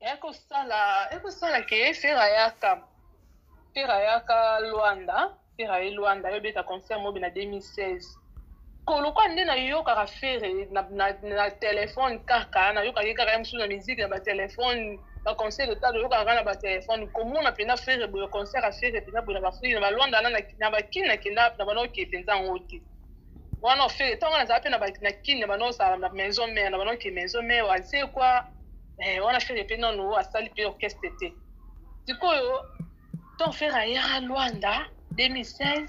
Ekosala ke Ferre ayaka, Ferre ayaka Luanda, Ferre aye Luanda, ayobeta concert mobi na 2016. Kolokwa nde nayokaka Ferre na telefone kaka, nayokaki kaka ye mosusu na musique na batelefone, baconcert totale oyokaka kaka na batelefone. Komona mpenza Ferre boye, concert ya Ferre mpenza boye na baafrike, na balwanda wana, na bakini nakenda na banaoke mpenza yango te. Wana Ferre ntango nazala mpe na kini, na banaosala na Maison Mère, na banaoke Maison Mère azekwa wana Ferre mpe nano asali mpe orchestre te. Sikoyo ntango Ferre ayaka Lwanda 2016,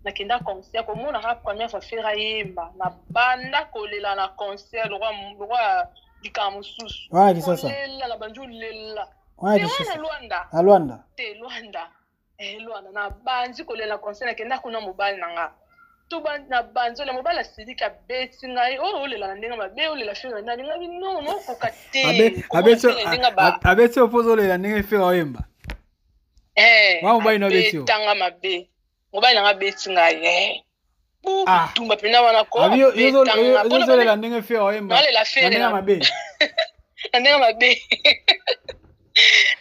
nakenda concert, komonaka première fois Ferre ayemba, na banda kolela na concert lokwa likambo mosusu. Wana Kisasa? Kolela na bandi olela. Wana Te, wana Kisasa? Lwanda. Na Lwanda? Te, Lwanda, Lwanda. Na bandi kolela concert, nakenda kuna mobali na nga to na banzi olela, mobali asiliki, abeti ngai: oyo olela na ndenge mabe, olela Ferre nani? Ngai non, nokoka te. Komona Ferre ndenge Abeti yo mpo ozolela ndenge Ferre oyemba? Wana mobali na abeti yo? Abetanga mabe, mobali nanga abeti ngai bu Ah. bitumba mpena wana ko. Abi Abetanga mpona ozolela ndenge Ferre oyemba naolela na Ferre ndenge mabe. Na ndenge mabe,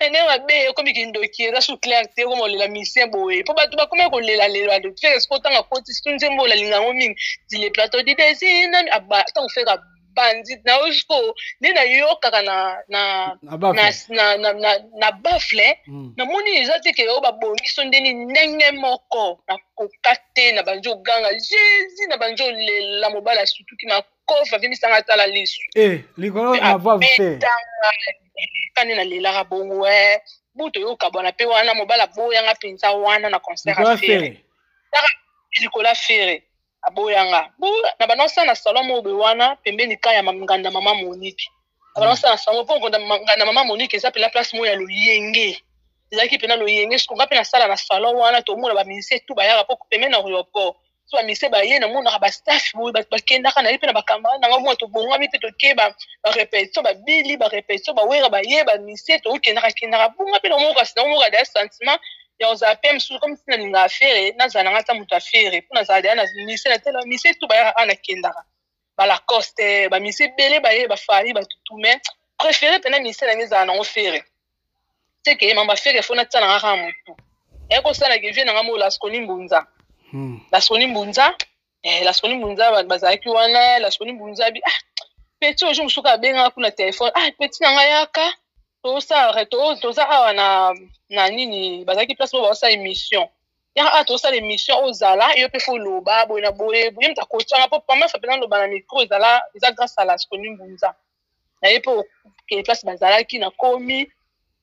na ndenge mabe. Ekomi kindoki, eza su clair te. Okoma olela musicien boye mpo bato bakomi kolelalela Ferre. Siko ntango akoti situ nzembo oyo nalinga yango mingi, ti le plateau du désir, ntango Ferre abandi nayo siko nde nayokaka na Na baffle. Na baffle. Namoni eza te ke oyo babongiso ndeni ndenge moko, nakoka te, na bandi oganga Jésus, na bandi olela. Mobali asutuki makofi, avimbisanga atala lisu. Likolo na voix Ferre. Abetanga kani, nalelaka bongo buto oyokabwana mpe wana mobali aboyanga mpenza wana na concert Likolo ya ya Ferre. Ferre. Likolo ya Ferre aboyanga. Bu na banda osala na salon moko boye wana pembeni ka ya nganda mama Monique. Na banda osala na salon mpo nganda mama Monique eza mpena place moko ya loyenge, ezalaki mpena loyenge. Siko nga mpe nasala na salon wana, tomona bamusicien tu bayaka mpo pembeni na aéroport. So bamusicien baye, namonaka bastaff boye, bato bakendaka na ye mpe na bacamarade nanga mwa, tobongami mpe toke barépétition, babili barépétition, bawera baye, bamusicien tokendaka kendaka bonga mpe namoka. Namoka deya sentiment ya kozala mpe mosusu comme si nalingaka Ferre, nazala nanga ata moto afere mpo nazala deya na musicien na tela musicien tu bayaka awa, nakendaka balacoste, bamusicien ebele baye, bafali batutu, mais préféré mpena musicien nanga ezala nango Ferre. Seke mamba Ferre fo natia nanga kaka motu eya kosalaka vie nanga mo Lasconi Mbunza. Lasconi Mbunza, Lasconi Mbunza bazalaki wana. Lasconi Mbunza bi: "Ah petit, oyo mosuku." Abengaka kuna telefone: "Ah petit na ngai, yaka, tosala, toza awa na nini." Bazalaki place oyo baosala émission. "Yaka awa, tosala émission, ozala yo mpe fo oloba boye na boye." Ye moto akotianga mpo première fois mpenza loba na micro ezala, eza grâce à Lasconi Mbunza. Naye mpe okende place bazalaki, nakomi,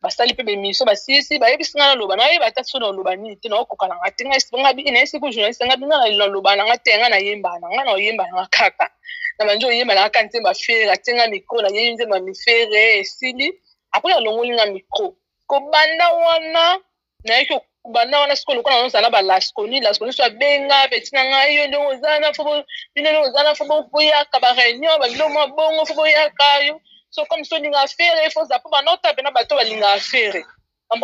basali mpe bémission, basilisi, bayebisi nga naloba. Nayeba ata so naloba nini te, naokoka nanga te. Ngai nayesi ko journaliste nga binga, naloba nanga te, nga nayemba na nga, naoyemba nanga kaka na bandi oyemba nanga kaka nzembo Ferre. Atie nga micro, nayebi nzembo ya Ferre, esili. Après alongoli nga micro. Kobanda wana nayaki, kobanda wana sikoyo lokola nazozala na balasconi, Lasconi so abenga: "Petit na ngai, yo ndenge oza na fo, bino ndenge oza na fo boyaka baréunion, babilo mwa bongo, fo boyaka yo so comme so olingaka Ferre, fo oza mpo banota mpena bato balingaka Ferre,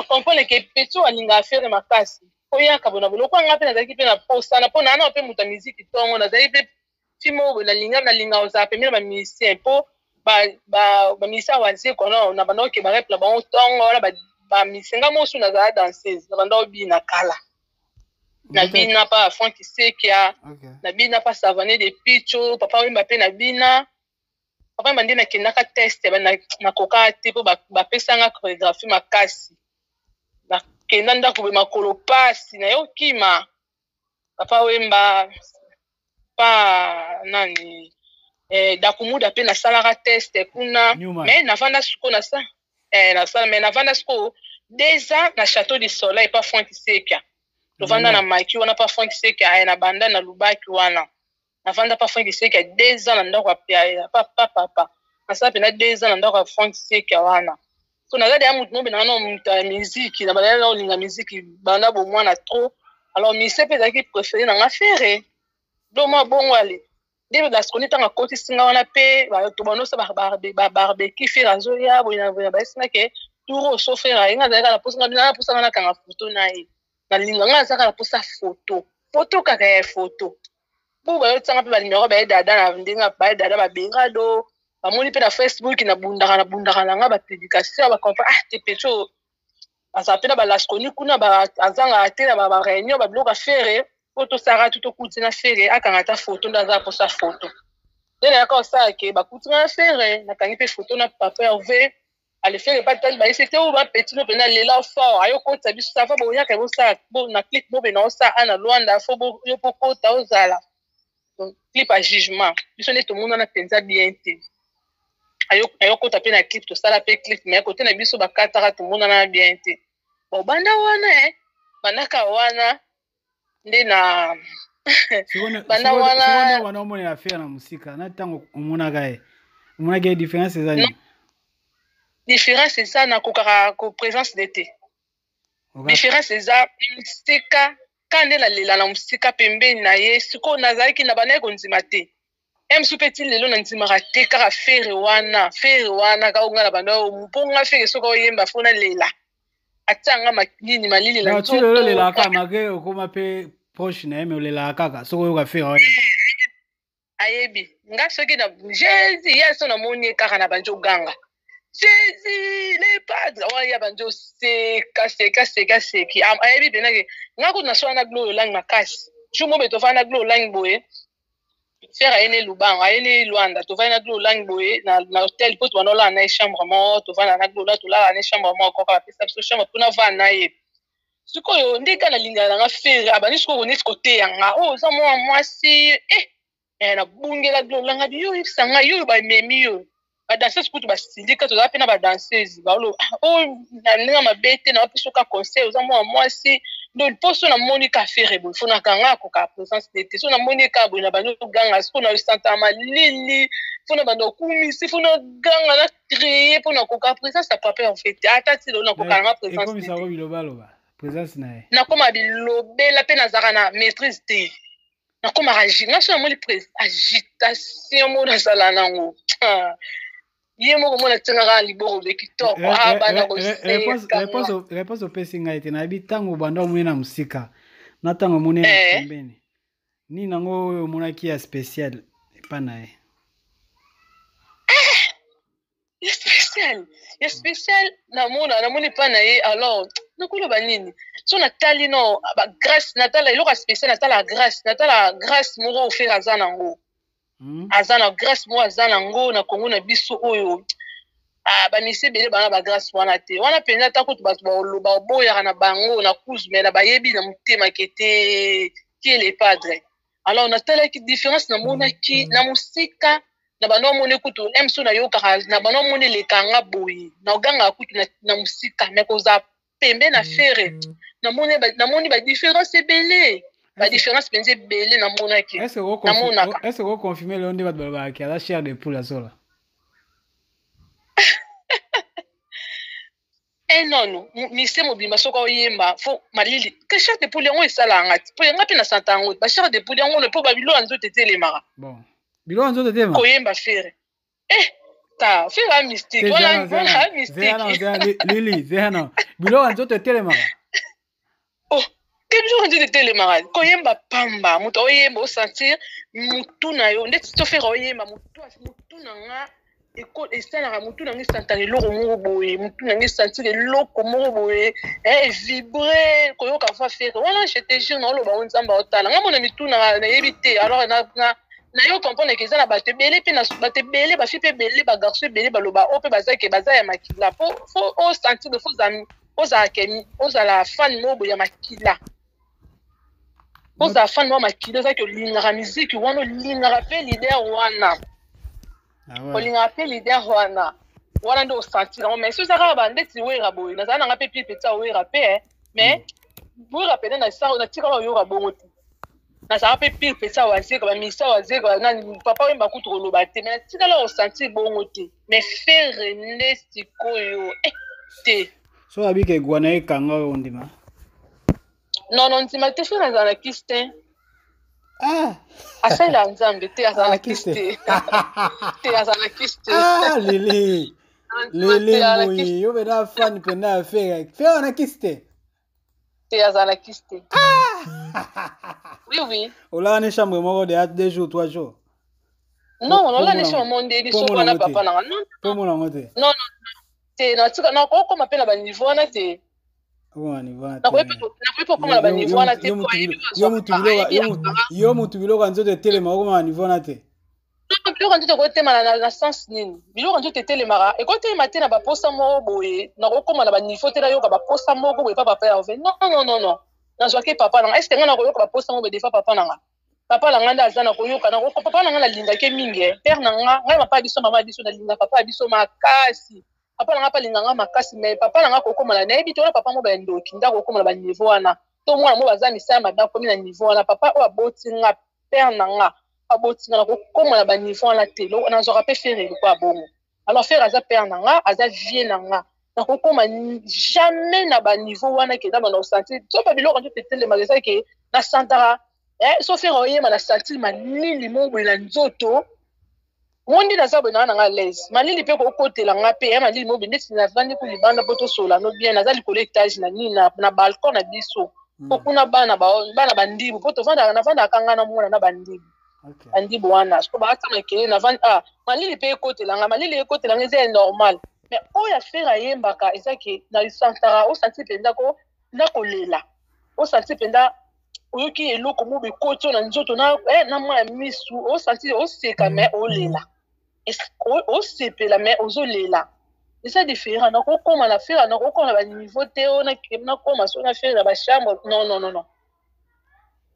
comprendre ke petit oyo alingaka Ferre makasi, oyaka bona boye." Lokola nga mpe nazalaki mpe na posana mpo naa na mpe moto ya miziki ntongo, nazalaki mpe ti moko boye, nalinga kozala pembeni na bamusicien mpo bamusicien wazekwa na banda oke barep na bango ntongo wana. Bamusicien nga mosu nazala danseuse, na banda obina kala, nabina pa Frank Sekia, nabina pa Savane de Picho, Papa Wemba mpe nabina Papa Wemba. Nde nakendaka test, nakoka te mpo bapesanga chorégraphie makasi. Nakenda ndako boye, makolo pasi, nayokima Papa Wemba pa nani, Dakumuda mpe nasalaka test kuna. Mais navanda sikoyo nasala, mais navanda sikoyo 2 ans na Château du Soleil pa Frank Sekia. Tovanda na maki wana pa Frank Sekia, na banda na lubaki wana, navanda pa Frank Sekia 2 ans na ndako ya papa. Papa nasala mpena 2 ans na ndako ya Frank Sekia wana. So naza deya motu mobenanga na moto ya miziki, na bandaki na olinga miziki banda bomwana trop. Alors mise mpe ezalaki préféré na nga Ferre do mwa bongo. Ale nde Lasconi ntango akotisinga wana mpe tobanosa barbecue, Ferre azoya boye na boye, bayesinga ke tour oyo so Ferre aye, nga azalaki na posa, nga posa nga nakanga foto na ye. Nalinga nga azalaka na posa foto, foto kaka ya foto. Bu bayotisanga mpe banimero, baye dada na ndenge baye dada, baberado. Bamoni mpe na Facebook nabundaka, nabundaka na nga bapublication, bacomprendre. Ah te, pecho azala mpe na balasconi kuna, azangaka te na baréunion, babiloko ya Ferre. Po tosalaka tu, tokuti na Ferre, akanga ata foto nde aza posa foto nde nayaka kosala ke bakuti nga na Ferre, nakangi mpe foto na papa Herve. Ale Ferre mpe atali, bayesi te oyo bapeti no mpena lela fort, ayokotisa biso safa boyaka bosala na clip mo bena osala a na Lwanda, fo yo po kota ozala. Donc clip ya jugement biso nde tomonana mpenza bien te. Ayokota mpe na clip, tosala mpe clip, mais kote na biso bakataka, tomonana bien te. Bon, banda wana bandaka wana nde na banda wana. Wana omonela Ferre na mosika na ntango omonaka ye, omonaki ye, différence eza nini? Différence eza, nakokaka ko présence de te. Différence eza mosika ka nde nalela na mosika pembeni na ye. Sikoyo nazalaki na bandaki kondima te, mosu mpe ti lelo nandimaka te. Kaka Ferre wana, Ferre wana kaka nga na banda mpo nga Ferre soki oyemba fo nalela, atianga nini, malili na nzoto. Lelo olelaka kaka malgré okóma mpe proche na ye, mais olelaka kaka soki oyoka Ferre oyemba? Ayebi nga, soki na Jésus ye so namoni ye kaka na bandi oganga "Jésus le Padre" wana, ya bandi oseka seka seka seki. Ayebi mpenake nga kutu naswana na Glo Olangi makasi. Jour mo boye tovanda na Glo Olangi boye, Ferre aye ne Lubango, aye ne Lwanda, tovandi na Glo Olangi boye na hotel mpo tobanda olala na ye chambre moko. Tovanda na Glo, tolala na ye chambre moko kaka, bapesa biso chambre mpona vanda na ye. Sikoyo nde kaka nalingaka nanga Ferre, abandi sikoyo neti koteya nga: "Oyo oza mwana mwasi." Nabungela Glo Olanga bi: "Yo oyebisa ngai, yo oyo bamemi yo badanseuse kutu basindika, tozala mpe na badanseuse baolo oyo na ndenge mabe te, na bapesa oka conseil, oza mwana mwasi ndo mpo so namoni ka Ferre boye, fo nakanga akoka présence te te. So namoni ka boye na bandi oganga, siko na santaka malili, fo na bandi okumisi, fo na ganga na crier mpo nakoka présence ya papa en fait. Ata ti lelo nakoka nanga présence te." Bilobaloba présence na ye. Nakoma bilobela mpe nazalaka na maîtrise te. Nakomaka nga so namoni agitation mo nazala nango, ye moko mona atiangaka liboko be kitoko, abanda. Réponse opesi ngai te. Nayebi ntango obanda omoni na mosika na ntango omoni na pembeni, nini yango oyo omonaki ya spécial epa na ye? Ya spécial, ya spécial namona, namoni epa na ye, alors nakoloba nini? So natali no bagrâce, natala eloko ya spécial, natala grâce, natala grâce moko oFerre aza nango. Aza na grâce moko, aza nango na Kongo na biso oyo bamisi ebele bana bagrâce wana te. Wana mpenza ata kutu bato baoboyaka na bango na kuzu, mais na bayebi na motema ke te qui est le padre. Alors natalaki différence, namonaki na mosika na bando omoni kutu mso nayokaka na bando omoni elekanga boye, naogangaka kutu na mosika, mais kozala pembe na Ferre, namoni badifférence ebele, badifférence mpenza ebele namonaki. Namonaka. Est ce que oconfirme lelo nde bato balobaka aza chair de poule azola? Nono mise mobimba soki oyemba fo malili ke chair de poule yango esalanga ti po yanga mpe na santa yango ba chair de poule yango mpo babiloko ya nzoto etelemaka. Bon, biloko ya nzoto etelema. Koyemba Ferre, ta Ferre a mystique wana, wana mystique. Lili, zehana, biloko ya nzoto etelemaka? Oh, te, biloko ya nzoto etelemaka. Koyemba pamba, moto oyemba, osentir mutu na yo ndeti to Ferre oyemba, mutu na nga esalaka, mutu na nga esantaka eloko moko boye, mutu na nga esentir eloko moko boye, evibre koyoka va Ferre wana. Je te jure, naoloba ngo, Nzambe aotala nga mona mitu nayebi te. Alors nayo comprendre ke eza na bato ebele mpe bato ebele, bafi mpe ebele, bagarçon ebele baloba oyo mpe baza ke baza ya makila. Fo osentir, fo ozala ke ozala fan moko boye ya makila, ozala fan moko makila, ozalaki olingaka miziki wana, olingaka mpe leader wana, olingaka mpe leader wana, wana nde osentir yango. Mais so eza kaka bandeti Wera boye, nazala nanga mpe pie petit Wera mpe, mais Wera pene natikala oyoka bongo te. Nazala mpe pire petit ya Wazeka, bamisa Wazeka nani, papa Oyemba kutu koloba te, mais natikala osentir bongo te. Mais Ferre nde sikoyo te. So abika egwa na ye kanga oyo, ondima? Non, non, ndima te. Ferre azala na kisi te. Asalela Nzambe te, azala na kisi te te, azala na kisi te. Ah, Lili, Lili Mbuyi, yo mpenza fan mpenza ya Ferre. Ferre na kisi te? Te, azala na kisi te. Oui. Olala ne chambre moko de 2 jours, 3 jours? Non, nalala nesi mama ondeli soko wana papa nanga. Non, po mona yango te. Non, te, natika nakokoma mpe na baniveau wana te. Nakoki mpe kokoma na baniveau wana te. Yo mutu biloko ya nzoto etelema, okoma na niveau wana te. Biloko ya nzoto ekotema na sens nini? Biloko ya nzoto etelemaka, ekotelema te na baposa moko boye. Nakokoma na baniveau te, nayoka baposa moko boye pa papa Herve. Non, non, non, non, nazwaki papa nanga. Est-ce nga nakoyoka baposa moko boye defa papa nanga? Papa na ngai nde aza na koyoka na papa na ngai, nalingaki mingi. Père na nga, ngai papa ya biso, mama ya biso, nalinga papa ya biso makasi. Papa na ngai mpe alinga ngai makasi, mais papa na ngai kokóma na, nayebi te, wana papa mo bandoki nde akokóma na baniveau wana, to mwana mo baza misala mabe akomi na niveau wana. Papa oyo aboti nga, père na nga aboti nga, nakokóma na baniveau wana te. Nazwaka mpe Ferre lokola bongo. Alors Ferre aza père na nga, aza vie na nga, nakokóma jamais na baniveau wana ke naba na osentir so ba biloko nzoto etelemaka. Eza ke nasantaka so Ferre oyema, na sentir malili moko boye na nzoto. Mondi naza boye, naa nanga l'aise, malili mpe kokotela nga mpe ya malili moko boye, ndeti navandi ku libanda mpo tosola no bien. Naza likolo étage na nini, na balcon na biso, mpo kuna bana bandibu, mpo tovandaka, navandaka nga na mwana na bandibu. Bandibu wana siko baata makele, navandi, ah, malili mpe ekotela nga, malili ekotela nga, eza ya normal. Mais oyo affaire ayembaka, eza ke nasantaka, osanti mpenza ko nakolela, osanti mpenza oyoki eloko moko ekoti na nzoto na mwa ya misu, osanti oseka mais olela, osepela mais ozolela, eza différent. Nakokóma na Ferre, nakokóma na baniveau te oyo nakóma so na Ferre na bachambre. Non, non, non, non.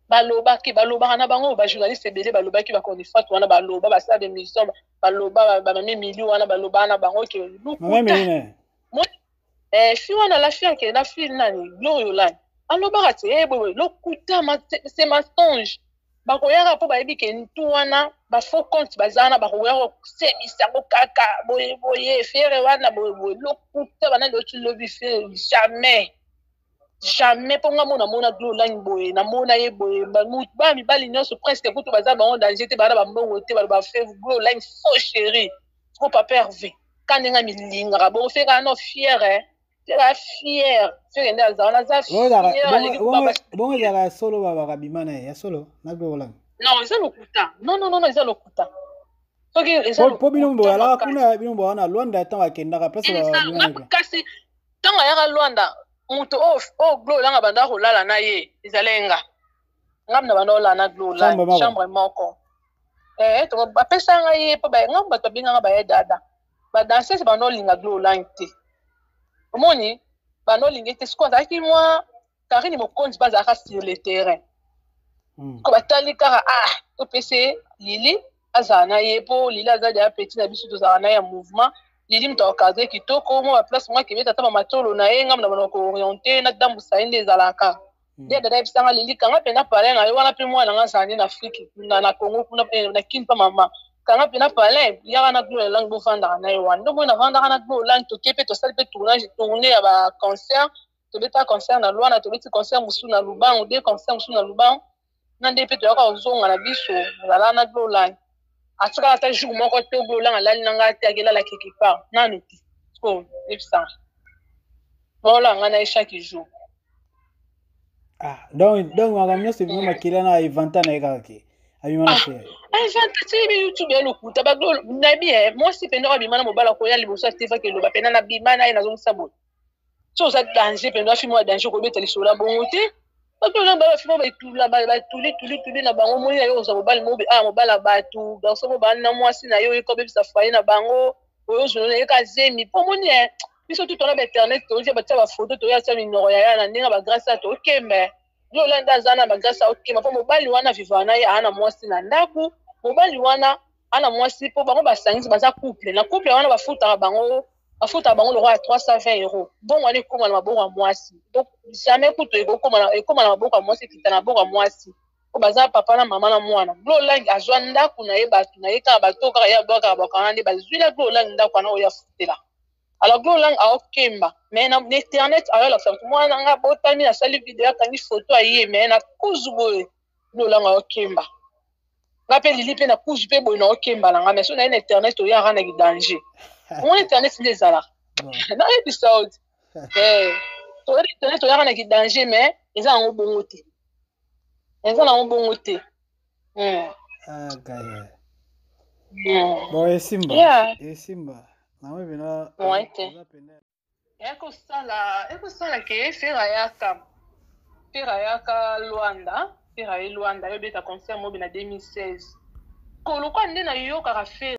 Balobaki, balobaka na bango, bajournaliste ebele balobaki, bakonifate wana baloba, basala bémission, baloba, bamame mili wana balobaka na bango ke lukuta. Fi wana, la fille ake, la fille nani, Gloire Olani, alobaka te boye lokuta, c'est mensonge. Bakoyaka mpo bayebi ke ntu wana bafaux compte baza wana, bakoya kosemisa yango kaka boye boye, Ferre wana boye boye, lokuta. Banani oti lobi Ferre? Jamais, jamais. Mpo nga mo namona Glo Olangi boye, namona ye boye, bana mibali nyonso presque kutu baza bango danger te, bana bambongo te, baloba fe Glo Olangi faux chéri. Ko papa Herve ka ndenge amilingaka bongo, fe kaka no fier, Ferre fier, Ferre nde aza wana, aza fier. Bongo ezalaka ya solo, babaka bima na ye ya solo na Glo Olangi? Non, eza lokuta. Non, non, non, eza lokuta. Soki eza po bino boyalaka kuna, bino boya na Lwanda, ntango akendaka place. Kasi ntango ayaka Lwanda, moto oyo Glo Olanga banda kolala na ye ezali nga. Ngam na banda kolala na Glo Olanga chambre moko. Bapesa ngai ye mpo nga bato babenganga baye dada, badanseuse banda olinga Glo Olangi te. Omoni, banda olinga te. Sikoyo azalaki mwa Karine Mokonzi, bazalaka sur le terrain. Ko batali kaka, ah, topese Lili azala na ye, mpo Lili aza deya petit na biso, tozalaka na ye ya mouvement. Lili moto akadre kitoko, mwa baplace moko akebeta ata bamatolo na ye, ngambo na bana kooriente, natambusa ye nde ezalaka. Nde dada yebisanga: "Lili, kanga mpena palin na yo wana mpe mwana nga azala nde na Afrique kuna, na Congo kuna, na Kini mpa mama, kanga mpena palin, yaka na Glo Olangi, bovandaka na ye wana." Nde omoi navandaka na Glo Olangi, toke mpe tosali mpe tournage, tournée ya baconcert. Tobeta concert na Lwana, tobeti concert mosusu na Lubango, de concert mosusu na Lubango na nde mpe toyaka kozonga na biso. Nazala na Glo Olangi, atikala ata jour moko te Glo Olangi alali na ngai te, akelala quelque part nanu te. O yebisanga, baola ngai na ye chaque jour. Ah, donc makambo nyonso ebima makila na inventa na ye kaka ke abima na Ferre. Inventa ti yebi YouTube ya lokuta. Nayebi mwasi mpenza oyo abima na mobala koya liboso atefaki eloba mpena nabima na ye, nazongisa boye. So oza danger mpenza, afimo ya danger, kobeta lisolo ya bongo te. Bato oza bafimo batula, batuli tuli tuli na bango. Omoni na yo kozwa mobali mo, ah, mobali ya bato, garçon mo bani na mwasi na yo, oyeka obebisa foyer na bango, oyo ozwa na ye ka zemi. Mpo omoni, biso tu tona bainternet, totia, batia bafoto, toya tia minoko ya ya na ndenge bagrâce ya tokembe. Yo olanda aza na bagrâce, akokema mpo mobali wana vivaka na ye, aa na mwasi na ndako. Mobali wana ana mwasi, mpo bango basangisi, baza couple. Na couple wana bafutaka bango, bafutaka bango lokola 320 euro. Bongo wana ekóma na maboko ya mwasi. Donc jamais kutu ekóma na maboko ya mwasi, ekita na maboko ya mwasi, mpo baza papa na mama na mwana. Glo Olangi azwa ndako na ye, bato na ye kaka, bato kaka ye abwakaka bakanga nde bazwi na Glo Olangi ndako wana oyo afutela. Alors Glo Olangi aokemba, mais na internet ayolakisa bato mwana na nga botami, asali video, akangi foto aye, mais na kuzu boye Glo Olangi aokemba. Nga mpe Lili mpe na kuzu mpe boye naokemba na nga, mais so naye na internet oyaka na danger. Omoni internet nde ezalaka, nayebisa yo ti toyebi internet oyaka na danger, mais eza yango bongo te, eza nango bongo te. Ah. Bon, esimba. Esimba. Nango pena. Ouais, te. Ekosala, ekosala ke Ferre ayaka. Ferre ayaka Luanda, Ferre aye Luanda, ayobeta concert mobi na 2016. Kolokwa nde nayokaka Ferre.